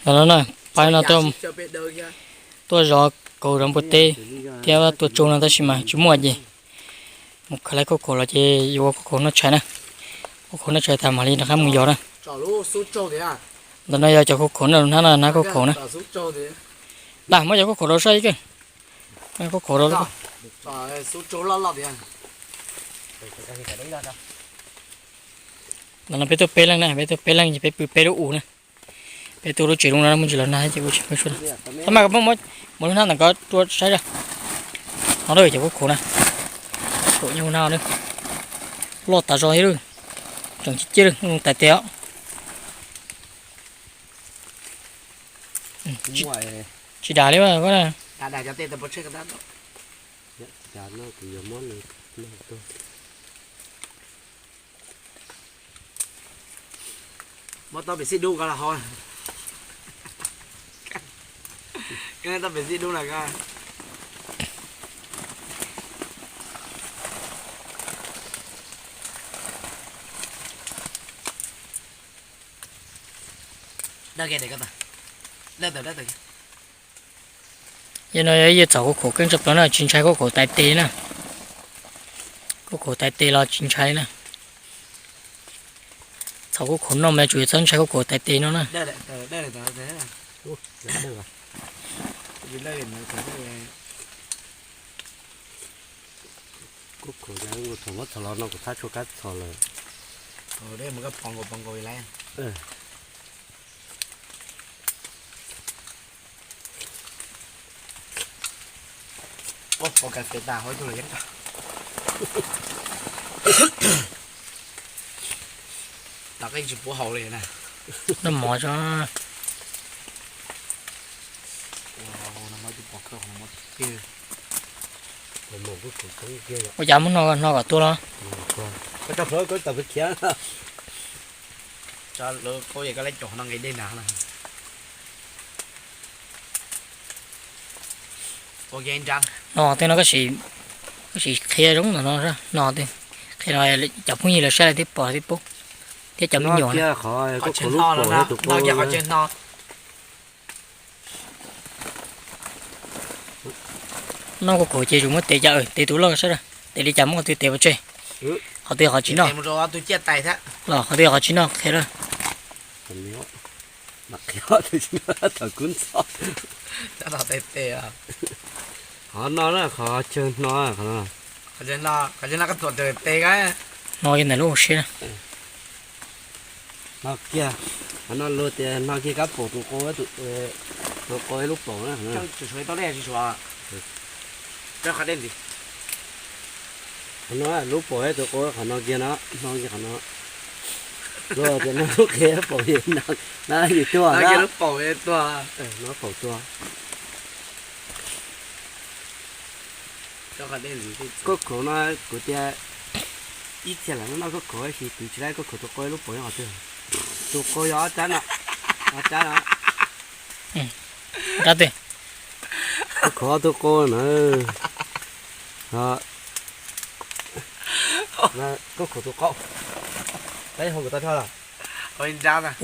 Ntawm no na, pab no tuaj zov kaus zov npua teb thiab tua tsoo no tab sis mas tsis muaj ces mus khaws lawv khaub khaum los ces yuav ua khaub khaum noj tshais na. Khaub khaum noj tshais tas mam li rov qab mus yos na. Ntawm no yog cov khaub khaum noj hnab no, hnab khaub khaum na. Dam, muab cov khaub khaum rau saib ib kawm. Khaub khaum rau. Ntawm no peb tuaj peb leej na, peb tuaj peb leej ces peb pw peb lub u na. Peb tuaj lub tsev lub no muaj ntsis los nag ces ua tsis peb suab. Tab mas koj pheej muab lub hnab ntawm ko rua saib ra. No lawm cov khaub khaum na. Khaub khaum nyob hauv na. Loj tas zog thiab lawm. Tseem ciaj ciaj lawm, tais tes os. Tsis dam li ko na. Muab tau pem xij dub ko los hau. Tau pem xij dub na ko. Yog no yog ib yam txhaum khaub khaum keej tshaj plaws na, tsis ntshai khaub khaum tais tes na. Khaub khaum tais tes los tsis ntshai na. Txhaum khaub khaum noj mas tsuas yog txhob ntshai khaub khaum tais tes no na. Khaub khaum thaum muab txhos los no kuv thab tshuaj kab txhos lawm. Ua kas fes tas hauv ib tug los yeej tag. Los qeej tsis pub haus li na. Noj mov tso. Ua cas muab no no kom tuaj los. Koj tso plhuav koj tawm pem khiav. Lawv koj es koj lab caum no nqis dej nag na. No tej no koj sim, koj sim qhia zoo no no, no tej, qhia no cov phooj ywg lawv saib lawv thiaj pom thiaj paub, thiab cov me nyuam na. Noj khaub khaum ces tsuas muab tes cas, tes tus loj saib, tes li cas muab qhov twg tes pov tseg, qhov twg qhov tsis noj, los qhov twg qhov tsis noj qhia lawm. Qhov no na, qhov chaw hno, qhov no. Qhov chaw hno, qhov chaw hno koj thuam tes. Hno kiag ntawm lub hauv siab na. Hno kiag, qhov no luag tias hno kiag kab paum tus qau, tus qau lub paum na. Qhov no lub paum tus qau qhov no kiag no, hno kiag qhov no. Luag tias no lub qe paum no, na yus tuag na. No paum tuag. Khaub khaum no kuv tias ib txhia lam noj khaub khaum tab sis twv tsis laib khaub khaum tus qau lub paum nyob qhov twg. Tus qau yog ob rab no, ob rab no. Rab twg? Khaub khaum tus qau na. Khaub khaum tus qau. Tab ho kuv tau dhau los.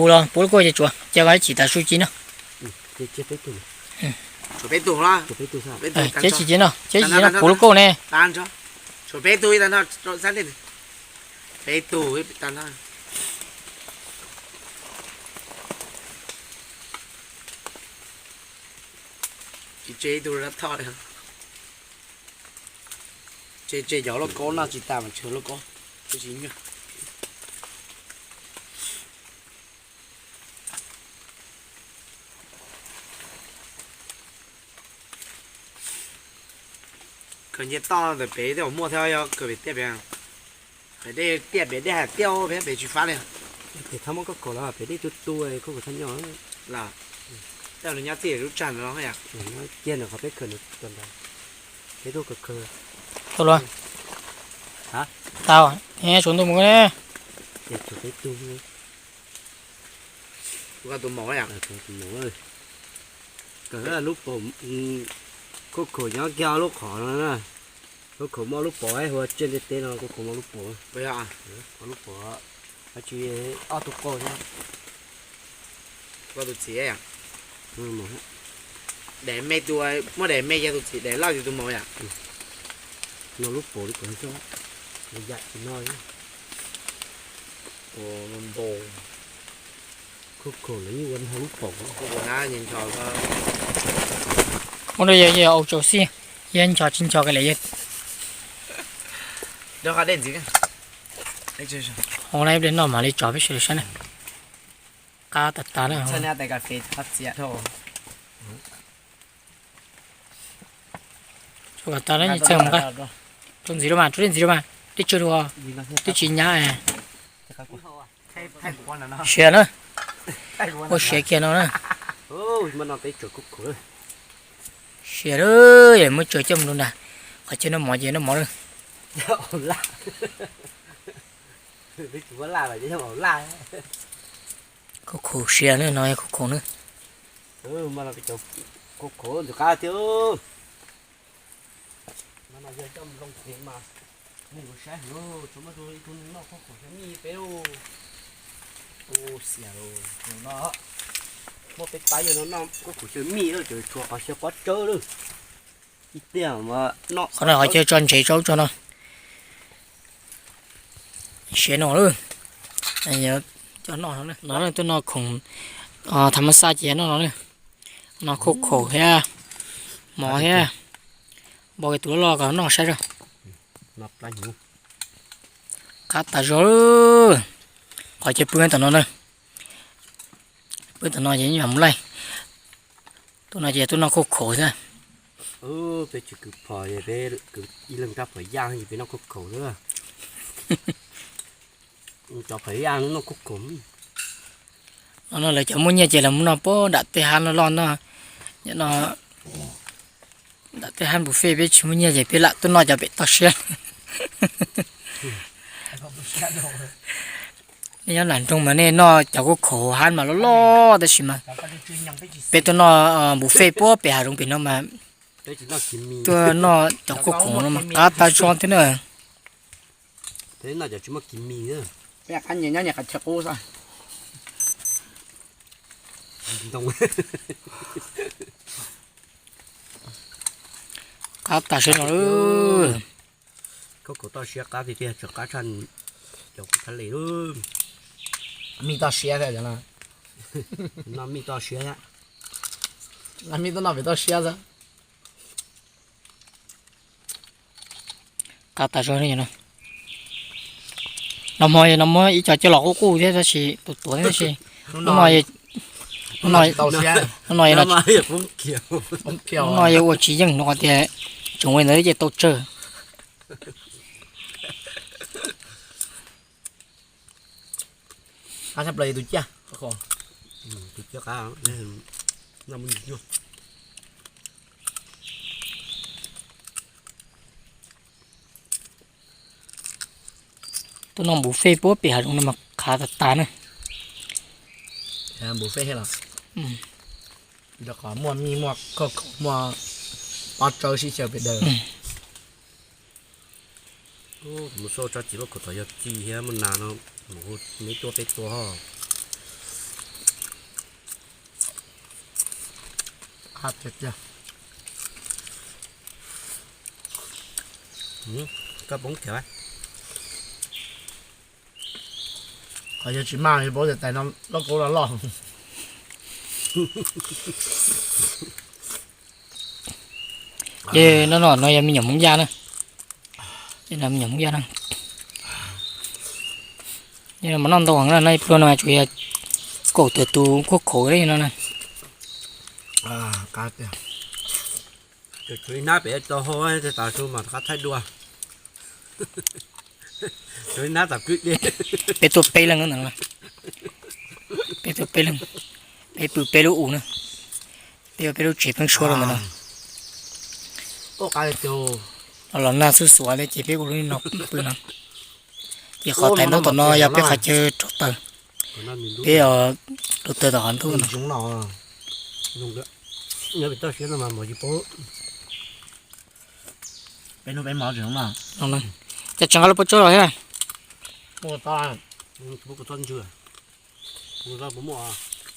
Ua los puav lub kauj ces tsuav cia koj ib chim tas su ci no. Cia chim ci no, cia chim ci no puav lub kauj ne. Peb tug. Tsis tseg ib tug rab thoj li. Tseg tseg cov lauj kaub noj tsis tas mas tseg lauj kaub, twb tsis nyuaj. Khaws nce toj ntawm pem tej uas muaj thiab, yog khaws pem tiaj pem, pem dej tiaj pem dej hais tiaj pem pem tsis fab li. Pem thaj muab koj kaum los pem dej tu tu koj kaum thaj nyob. Los, tej nws nyob txij lub tsag ntawd los. Kiag ntawm qhov peb khaws ntawd, peb tuaj khaws khaws. Tau los. Tau, tshuav ntu mus ne. Tus maum, tus maum, kawg lub paum, khaub khaum nyob kiag lub qhov no na. Khaub khaum muaj lub paum, hu ua tsiaj ntiaj teb no khaub khaum muaj lub paum. Lub paum, tsis ob tug qau thiab. Ua tus txiv, daim me tus, muab daim me yog tus txiv, daim loj yog tus maum yom. No lub paus li kom yam tsis no. Ua nto, khuj khaum lawv yeej ua nto lub paus. Ua no yog yog au tsaus xij, yog nchos tsis nchos ka le yog. Hauv no ib pliag noj mam li tso peb sawv daws saib na. Qab tas tas na. Rau ntxiv lawm mas, rau ntxiv lawm mas, dej tsawg dua, twb tsis nyab. Siav na, ua siav kiag no na. Siav lawm, muab tso coj mus rau nram qhov chaw noj mov ces noj mov lawm. Khuj khaum siav na, no yog khuj khaum na. Khuj khaum ntxim qab thiab. Muaj peb pab yawg no noj khuj khaum xyaw mij lawm, cov tshuav qhov xyaw pob tsawb lawm. Ib tiag, qhov no qhov chaw tso ntsev tso ub tso no. Siav no lawm, coj noj no, tuaj noj khoom tham mas xaj ces noj no na. No khuj khaum thiab, mov thiab, npau tus loj loj kom noj saib os. Qab tas zog. Qhov chaw pw tom no na, pw tom no ces yeej mus laij. Tuaj no ces tuaj noj khuj khaum xwb. Peb tsis kwv phom, peb kwv ib leeg rab phom yaj es peb noj khuj khaum xwb. Cov phom yaj noj khuj khaum. No no lawv cov muaj nyiaj ces lawv mus noj puag nram tej hab loj loj no. Nram tej hab buffet, peb tsis muaj nyiaj ces peb lam tuaj noj cov pem toj siab. Nej nyob nram nroog mas nej noj cov khuj khaum hab mas loj loj tab sis mas peb tuaj noj buffet puag pem hav zoov pem no mas tuaj noj cov khuj khaum no mas qab tas zog thiab na. Qab tas zog no. Khuj khaum toj siab qab tiag tiag, tseem qab tshaj cov kuv thab le lawm. Mij toj siab thiab, noj mij toj siab thiab. Noj mij tuaj noj pem toj siab xwb. Qab tas zog no. Nag hmo yog nag hmo ib co coj los qub qub thiab tab sis tuav tuav thiab tab sis hnub no, hnub no yog ua tsis yeej no tias tseem ua ntawd ces tau tsawg. Qab tshaj plaws tus ciaj. Tuaj noj buffet puag pem hav zoov no mas qab tas tas na. Buffet thiab los? Rau qhov muaj mij muaj khuj khaum muaj pob tsawb sib xyaw pem daws. Mus xauj tsob txiv loj khaum tom yog txi thiab muaj nas no, mus hu neb tuaj peb tua ho. Koj poob kiag. Qhov yog tsis maj li paub tias tais no loj kub loj loj. Ces no no no yog me nyuam Hmoob Yaj na. Ces no me nyuam Hmoob Yaj na. Ces no mas noj ntau heev na, no ib pluag no tsuas yog kaum tawm tus khuj khaum li no na. Tus ib hnab pem tau hau, tas su mas rov qab thaij dua. Tus ib hnab tas kwj deb. Peb tuaj peb leeg ntawd, peb tuaj peb leeg, peb pw peb lub u na. Peb ua peb lub tsev pheeb suab rau ntawm no. Los nag xuj xuav li ces peb ua lub no pw no. Ces qhov tais ntaub tom no yog peb qhov chaw rauv taws. Peb rauv taws tom qhov ntaub no. Cas tseem nqa lub pob tsawb los thiab?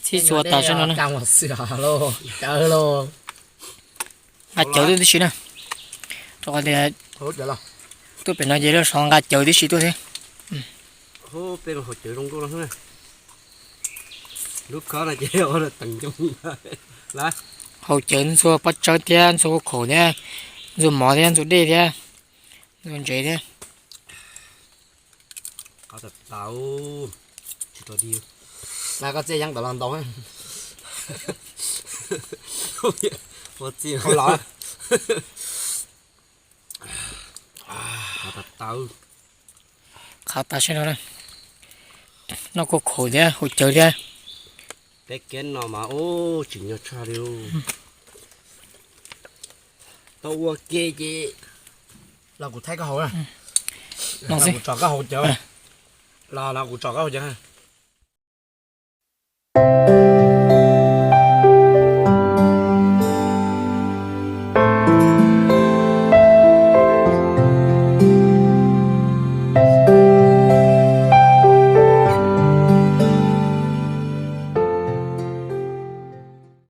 Txiv Tib txhua tas sab no na. Nqa cawv tuaj tib si na. Rau qhov tias tuaj pem no ces lawv sov nqa cawv tib si tuaj thiab. Haus cawv ntxhua pob tsawb thiab ntxhua khaum thiab, ntxhua mov thiab ntxhua dej thiab, ntxhua ntsev thiab. Qhov tas tas, tsis rau dig. Koj txiaj yeeb ntawm los ntau. Ua txiaj los. Qhov tas tas. Qhov tas sab no na. Noj kua khaum thiab haus cawv thiab. Peb kev no mas ub tsim nyog tshaj li. Tau ua ke ces los kuv thaij koj haus na. Los kuv tsom koj haus cawv. Los los kuv tsom koj haus cawv.